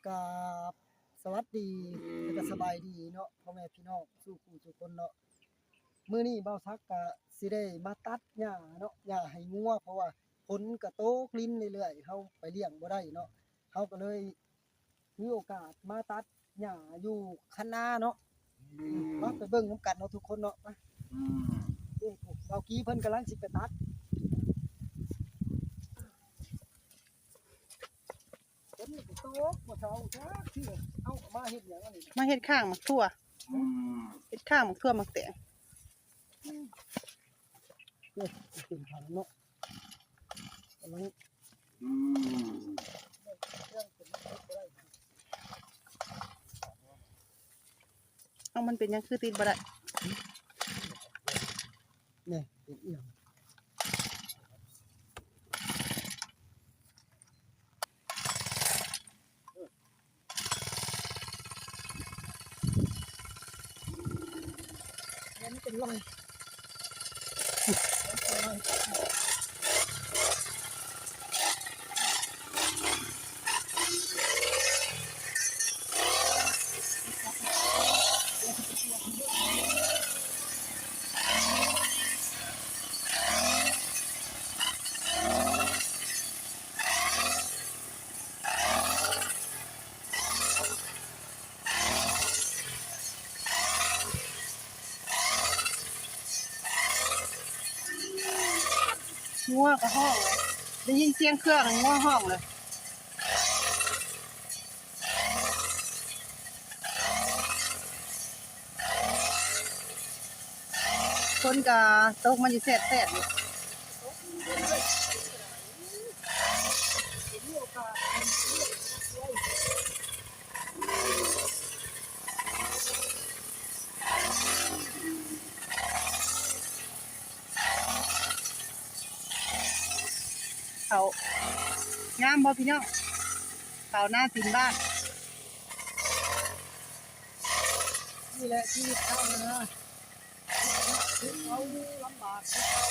ກາບສະຫວັດດີ ແລະກະສະບາຍດີເນາະ ພໍ່ແມ່ພີ່ນ້ອງສູ່ຜູ້ສູ່ຄົນເນາະ. ມື້ນີ້ບ່າວສັກກະຊິໄດ້ມາຕັດຫຍ້າເນາະ ຫຍ້າໃຫ້ງົວ ເພາະວ່າຝົນກະຕົກລິນເລື້ອຍໆ ເຮົາໄປລ້ຽງບໍ່ໄດ້ເນາະ ເຮົາກະເລີຍ ມີໂອກາດມາຕັດຫຍ້າຢູ່ຄັນນາເນາະ. ອືມ ມາໄປເບິ່ງນຳກັນເນາະທຸກຄົນເນາະ. ມາ ອືມ ນີ້ ບ່າວກີເພິ່ນກຳລັງຊິໄປຕັດ. ຝົນກະຕົກບໍ່ເຊົາຈັກເທື່ອ ເອົາມາເຮັດຫຍັງອັນນີ້? ມາເຮັດຂ້າງໝາກຖົ່ວ. ອືມ ເຮັດຂ້າງໝາກຖົ່ວໝາກແຕງ. ອືມ ເປັນຜັງເນາະ ກຳລັງ ອືມ ເອົາ ມັນເປັນຫຍັງຄືຕິດບໍ່ໄດ້? ນີ້ເປັນອີ່ຫຍັງ? ມັນເປັນລອຍ. ງົວກະຮ້ອງ ໄດ້ຍິນສຽງເຄື່ອງ ງົວຮ້ອງເລີຍ. ຝົນກະຕົກມາຢູ່ແຊດໆ ຢູ່. ເຂົ້າງາມບໍ່ພີ່ນ້ອງ? ເຂົ້ານາຕີນບ້ານ. ນີ້ແຫຼະຊີວິດຊາວນາ ເຮັດເອົາລຳບາກ ເຮັດເອົາ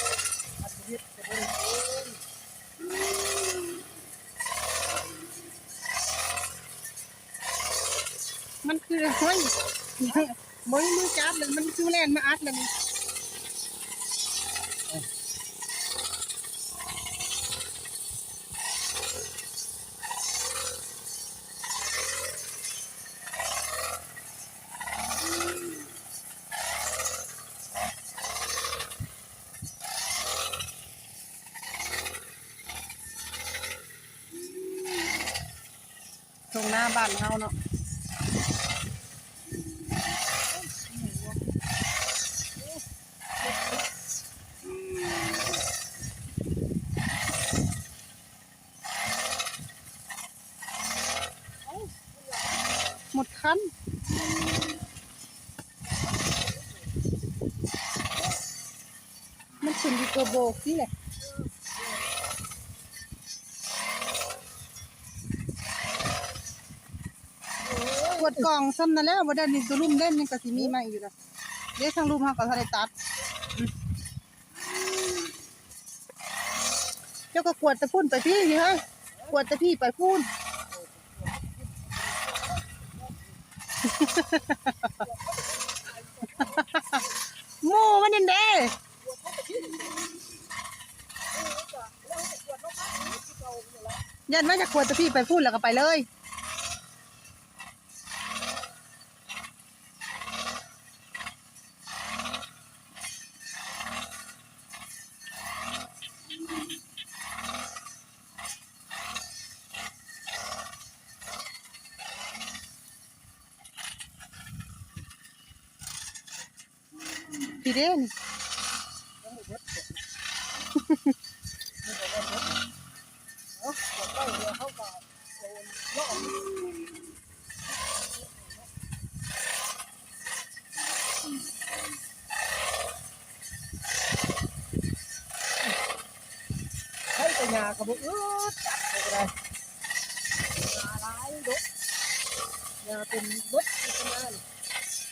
ຄັນບໍ່ເຮັດກະບໍ່ໄດ້ກິນ. ມັນຄື ໂອ້ຍ ບໍ່ມີມືຈັບເລີຍ ມັນຄືແລ່ນມາອັດແລ້ວນີ້. ທົ່ງນາບ້ານເຮົາເນາະ. ໝົດຄັນ ມັນຂຶ້ນຢູ່ກັບໂບກນີ້ແຫຼະ. ກວດກອງຊ່ຳນັ້ນແລ້ວ ບໍ່ໄດ້ນີ້ ໂຕລຸ່ມເດ້ ຍັງກະຊິມີໃໝ່ຢູ່ລະ. ເດ້ ທາງລຸ່ມເຮົາກະທັນໄດ້ຕັດ. ອືມ ເຈົ້າກະກວດແຕ່ພຸ້ນໄປພີ້ນີ້ເຮີ້ຍ ກວດແຕ່ພີ້ໄປພຸ້ນ. ໝູ່ມັນນັ້ນເດ້ ຢ້ານວ່າຈະກວດແຕ່ພີ້ໄປພຸ້ນ ແລ້ວກະໄປເລີຍ.ໃຊ້ແຕ່ຫຍ້າກະບໍ່ອຶດ ຈັບເອົາກະໄດ້ ຫຍ້າຫຼາຍດົກ ຫຍ້າເຕັມເບິດຢູ່ຂ້າງໜ້ານີ້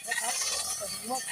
ເອົາຕັດເອົາໃສ່ຫົວ.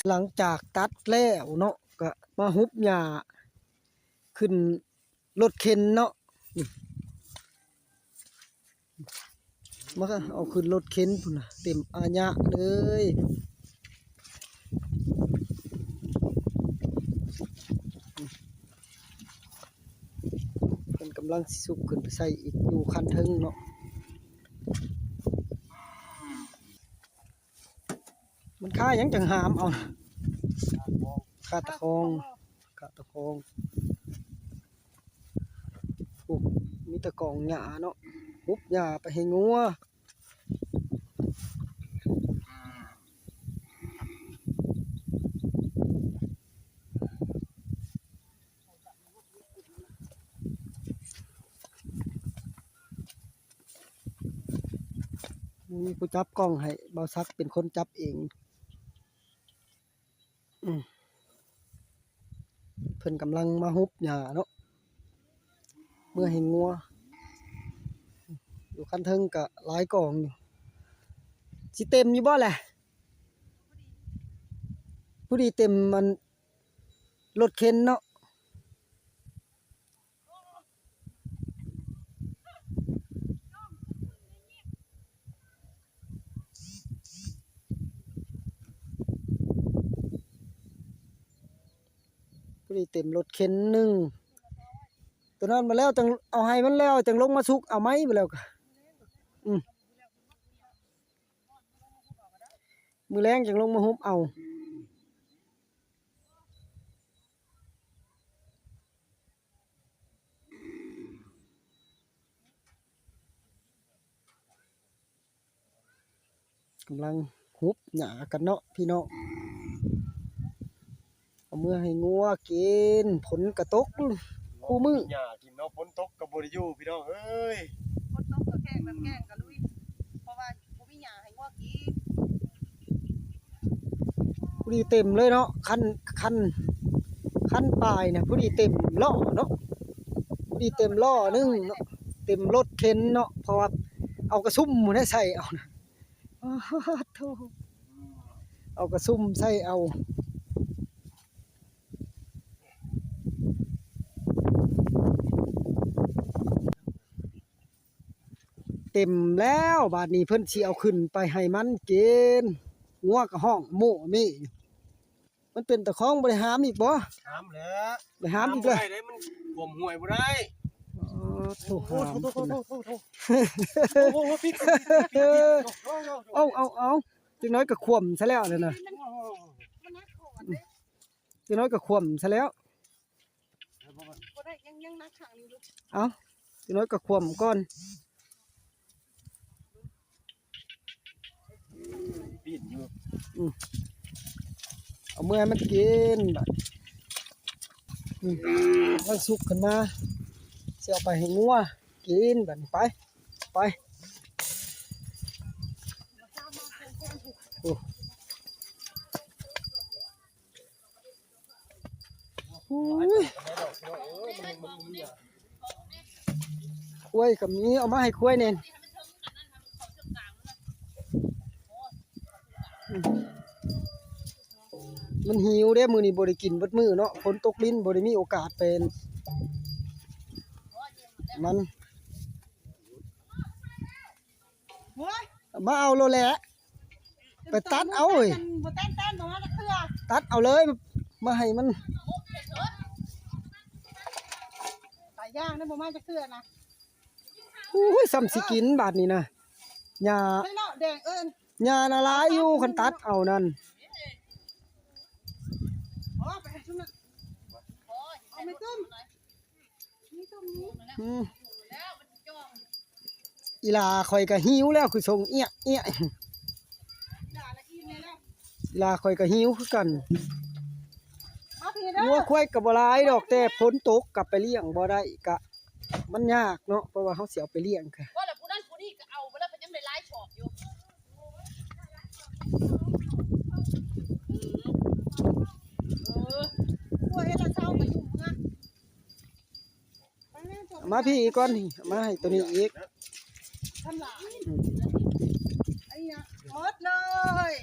ຫຼັງຈາກຕັດແລ້ວເນາະ ກະມາຫຸບຫຍ້າຂຶ້ນລົດເຂັນເນາະ. ມາເອົາຂຶ້ນລົດເຂັນພຸ້ນນະ ເຕັມອາຍະເລີຍ. ເພິ່ນກຳລັງຊິຊຸກຂຶ້ນໄປໃສ່ອີກຢູ່ຄັນເທິງເນາະ. ມັນຄາຫຍັງຈັ່ງຫາມເອົາ? ຄາຕະຂອງ ຄາຕະຂອງ. ໂອ້ ມີແຕ່ກອງຫຍ້າເນາະ ຫຸບຫຍ້າໄປໃຫ້ງົວ. ມີຜູ້ຈັບກ້ອງໃຫ້ ບ່າວສັກເປັນຄົນຈັບເອງ. ອືມ ເພິ່ນກຳລັງມາຫຸບຫຍ້າເນາະ ເມືອໃຫ້ງົວ. ຢູ່ຄັນເທິງກະຫຼາຍກອງຢູ່ ຊິເຕັມຢູ່ບໍ່ແຫຼະ? ພໍດີເຕັມອັນລົດເຂັນເນາະ. ພໍດີເຕັມລົດເຂັນໜຶ່ງ ໂຕນັ້ນມາແລ້ວ ຈັ່ງເອົາໃຫ້ມັນແລ້ວ ຈັ່ງລົງມາຊຸກເອົາໃໝ່ ບໍ່ແລ້ວກະ ອືມ ມື້ແລງຈັ່ງລົງມາຫຸບເອົາ. ກຳລັງຫຸບຫຍ້າກັນເນາະພີ່ນ້ອງ ເອົາເມືອໃຫ້ງົວກິນ. ຝົນກະຕົກຄູ່ມື້ ຫຍ້າກິນເນາະ ຝົນຕົກກະບໍ່ໄດ້ຢູ່ພີ່ນ້ອງເອີຍ. ຝົນຕົກກະແກ້ງ ແກ້ງກະລຸຍ ເພາະວ່າ ບໍ່ມີຫຍ້າໃຫ້ງົວກິນ. ພໍດີເຕັມເລີຍເນາະ ຄັນ ຄັນ ຄັນປາຍນະ ພໍດີເຕັມລໍ້ເນາະ ພໍດີເຕັມລໍ້ໜຶ່ງເນາະ ເຕັມລົດເຂັນເນາະ ເພາະວ່າເອົາກະຊຸມພຸ້ນໃສ່ເອົານະ ໂອ້ໂຫ ເອົາກະຊຸມໃສ່ເອົາ. ເຕັມແລ້ວ ບາດນີ້ເພິ່ນຊິເອົາຂຶ້ນໄປໃຫ້ມັນກິນ. ງົວກະຮ້ອງໂມ້ເມ້ຢູ່ ມັນເປັນຕາຂອງ ບໍ່ໄດ້ຫາມອີກບໍ່? ຫາມແລ້ວ ໄດ້ຫາມອີກແລ້ວ ໄດ້ ມັນຂວມຫ້ວຍບໍ່ໄດ້. ອໍ ໂອ້ ຫາມ ໂອ້ ໂອ້ ເອົາ ເອົາ ເອົາ ຈັກໜ້ອຍກະຂວມຊະແລ້ວນັ້ນນະ ຈັກໜ້ອຍກະຂວມຊະແລ້ວ. ບໍ່ໄດ້ ຍັງ ຍັງໜັກຂ້າງນີ້ຢູ່. ເອົ້າ ຈັກໜ້ອຍກະຂວມກ່ອນ ປີນຢູ່. ອືມ ເອົາເມືອໃຫ້ມັນກິນບາດ ອືມ ມັນສຸກຂຶ້ນມາ ຊິເອົາໄປໃຫ້ງົວກິນບາດນີ້ ໄປ ໄປ. ໂອ້ ໂອ້ຍ ຄວາຍກະມີ ເອົາມາໃຫ້ຄວາຍແດ່. ມັນຫິວເດ້ ມື້ນີ້ບໍ່ໄດ້ກິນເບິດມື້ເນາະ ຝົນຕົກລິນ ບໍ່ໄດ້ມີໂອກາດໄປ ມັນ ໂອ້ຍ ມາເອົາໂລດແຫຼະ ໄປຕັດເອົາເອີຍ ບໍ່ແຕ່ນໆ ບໍ່ມາຈັກເທື່ອ ຕັດເອົາເລີຍ ມາໃຫ້ມັນ ຫຼາຍຢ່າງນະ ບໍ່ມາຈັກເທື່ອນະ. ໂອ້ຍ ສ່ຳຊິກິນບາດນີ້ນະ ຫຍ້າ ໃສ່ເນາະ ແດງເອີ້ນ ຫຍ້ານະຫຼາຍຢູ່ ຄັນຕັດເອົານັ້ນ ອໍ ໄປໃຫ້ຊຸມນັ້ນ ເອົາໄປຕົ້ມ. ອືມ ອີ່ຫຼ້າຂ້ອຍກະຫິວແລ້ວ ຄືສົ່ງເອຍະເອຍະ ອີ່ຫຼ້າຂ້ອຍກະຫິວຄືກັນ. ງົວຄວາຍກະບໍ່ຫຼາຍດອກ ແຕ່ຝົນຕົກກະໄປລ້ຽງບໍ່ໄດ້ ກະມັນຍາກເນາະ ເພາະວ່າເຮົາຊິເອົາໄປລ້ຽງກະ ວ່າແລ້ວຜູ້ນັ້ນຜູ້ນີ້ກະເອົາມາແລ້ວ ກະຍັງໄດ້ຫຼາຍຊອບຢູ່. ເອີ ເອີ ຕົວເຮັດລະເຊົາກະຢູ່ເມືອງ ເອົາມາພີ້ອີກກ່ອນ ເອົາມາໃຫ້ໂຕນີ້ອີກ ອືມ ອັນນີ້ໝົດເລີຍ.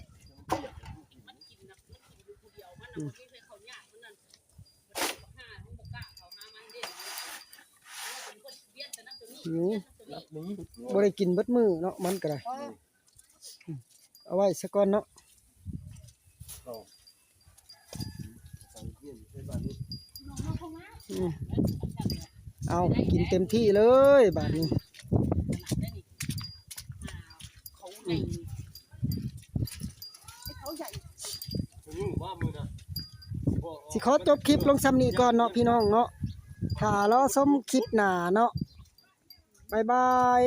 ກິນເບິດມື້ເນາະ ມັນກໍໄດ້ ເອົາໄວ້ຊະກ່ອນເນາະ. ອືມ ເອົາ ກິນເຕັມທີ່ເລີຍບາດນີ້. ຊິຂໍຈົບຄລິບລົງຊ່ຳນີ້ກ່ອນເນາະ ພີ່ນ້ອງເນາະ. ຖ້າລໍຊົມຄລິບໜ້າເນາະ. ບາຍບາຍ.